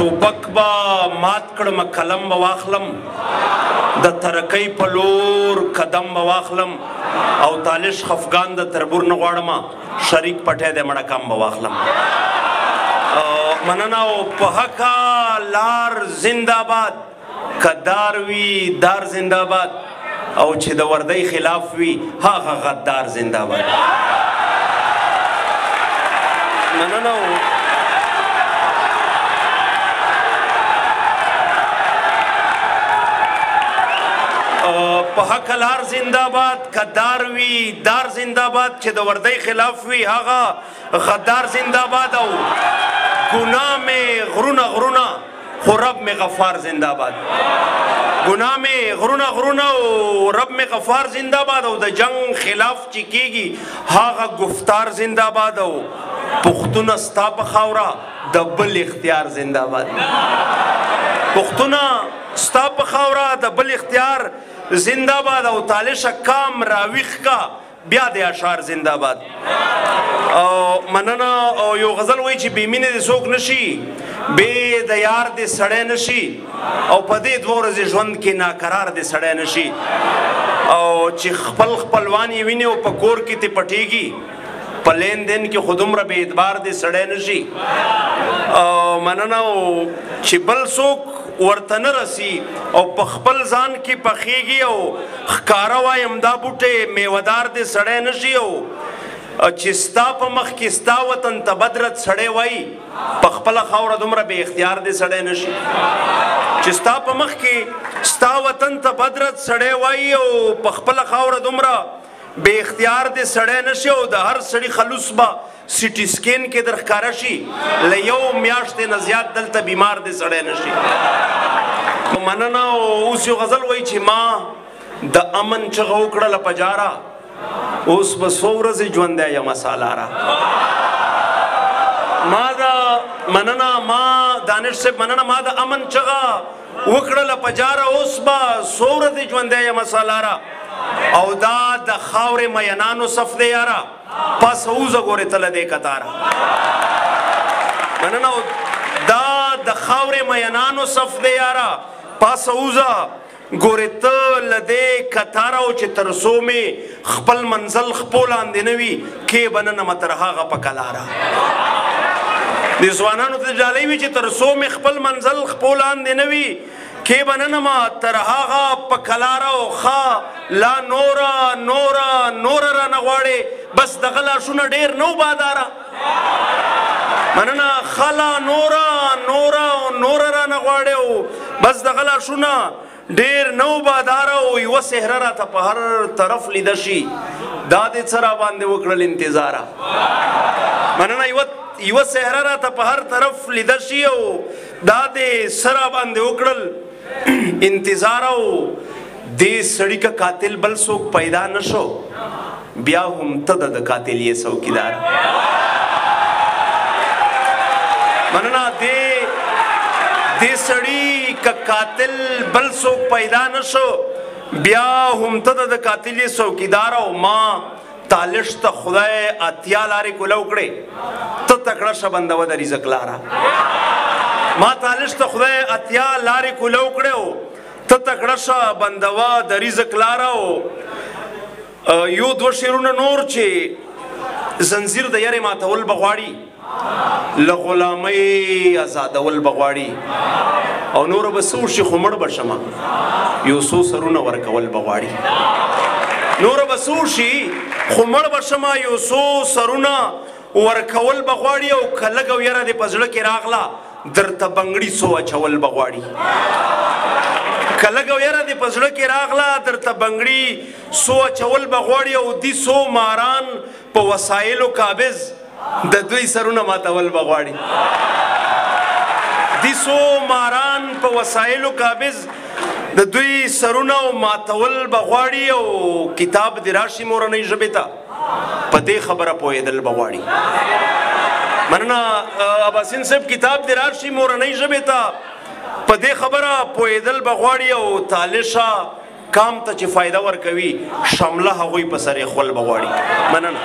ټوپک به مات کړم، قلم به واخلم، د ترکۍ په لور قدم به واخلم، او تالش خفګان د تربور نه غواړم، شریک پټی دی مړه کم به واخلم. مننه. او په حقه لار زنده باد، که دار وي دار زنده باد، او چې د وردۍ خلاف وي هغه غدار زنده باد. مننه. په حق لار زنده باد، که دار وي دار زنده باد، چې د وردۍ خلاف وي هغه غدار زنده باد. او ګناه مې غرونه غرونه، خو رب مې غفار زنده باد. ګناه مې غرونه غرونه او رب مې غفار زنده باد. او د جنگ خلاف چې کېږي هغه ګفتار زنده باد. او پښتونه ستا په خاوره د بل اختیار زنده باد. پښتونه ستا په خاوره د بل اختیار زنده باد. او تالشه کام راویښ کا بیا د اشعار زنده باد. او مننه. او یو غزل وایي چې بې مینې دې څوک نشي، بې د یار دې سړی نشي، او په دې دوه ورځې ژوند کې ناکرار دې سړی نشي. او چې خپل خپلوان یې ویني او په کور کې ترې پټېږي، په لین دین کې خو دومره بې اعتبار دې سړی نشي. او مننه. او چې بل څوک ورته نه رسي او په خپل ځان کې پخېږي، او ښکاره وایم دا بوټی میوهدار دې سړی نشي. او چې ستا په مخ کې ستا وطن ته بدرت سړی وایي، په خپله خاوره دومره بې اختیار دې سړی نشي. چې ستا په مخ کې ستا وطن ته بدرت سړی وایي، او په خپله خاوره دومره بې اختیار دې سړی نشي. او د هر سړي خلوص به سیټي سکین کې در ښکاره شي، له یو میاشتې نه زیات دلته بیمار دې سړی نشي. مننه. او اوس یو غزل وایي چې ما د امن چغه وکړله په جاره، اوس به څو ورځې ژوندی یم سالاره. ما د مننه، ما دانش صاحب مننه، ما د امن چغه وکړله په جاره، اوس به څو ورځې ژوندی یم سالاره. او دا د خاورې مینانو صف دی یاره، پس ووځه ګورې ته له دې کتاره. مننه. دا د خاورې مینانو صف دی یاره، پس ووځه ګورې ته له دې کتاره. او چې تر څو مې خپل منزل خپو لاندې نه وي، کې به نه نمه تر هغه په کلاره. د ځوانانو ته ډالۍ وي چې تر څو مې خپل منزل خپو لاندې نه وي، کې به نه نمه تر هغه په کلاره. او ښه لا نوره نوره نوره رانه غواړې، بس دغه لاشونه ډېر نه و باداره. مننه. ښه لا نوره نوره نوره رانه غواړې، او بس دغه لاشونه ډېر نه و باداره. او یوه څهره راته په هر طرف لیده شي، دا دې څه راباندې وکړل انتظاره. مننه. یوه څهره راته په هر طرف لیده شي، او دا دې څه راباندې وکړل انتظار. او دې سړي که قاتل بل څوک پیدا نه شو، بیا هم ته د قاتل یې څوکیدار. مننه. دې سړي که قاتل بل څوک پیدا نه شو، بیا هم ته د قاتل یې څوکیدار. او ما تالش ته خدای اتیا لارې کولاو کړې، ته تکړه شه بندوه د رزق لاره. ما تالش ته خدای اتیا لارې کولاو کړې، او ته تکړه شه بندوه د رزق لاره. او یو دوه شعرونه نور چې زنځیر د یرې ماتول به غواړي، له غلامۍ ازادول به غواړي، او نوره به څه وشي خو مړ به شمه، یو څو سرونه ورکول به غواړي. نوره به څه وشي خو مړ به شمه، یو څو سرونه ورکول به غواړي. او که لږه ویره دې په زړه کې راغله، درته بنګړي څو اچول به غواړي. که لږه ویره دې په زړه کې راغله، درته بنګړي څو اچول به غواړي. او دي څو ماران په وسایلو قابض، د دوی سرونه ماتول به غواړي. دي څو ماران په وسایلو قابض، د دوی سرونه او ماتول به غواړي. او کتاب دې راشي مورنۍ ژبې ته، په دې خبره پوهېدل به غواړي. مننه. اباسین صاحب کتاب دې راشي مورنۍ ژبې ته، په دې خبره پوهېدل به غواړي. او تالشه کام ته چې فایده ورکوي، شمله هغوی په سرې خول به غواړي. مننه.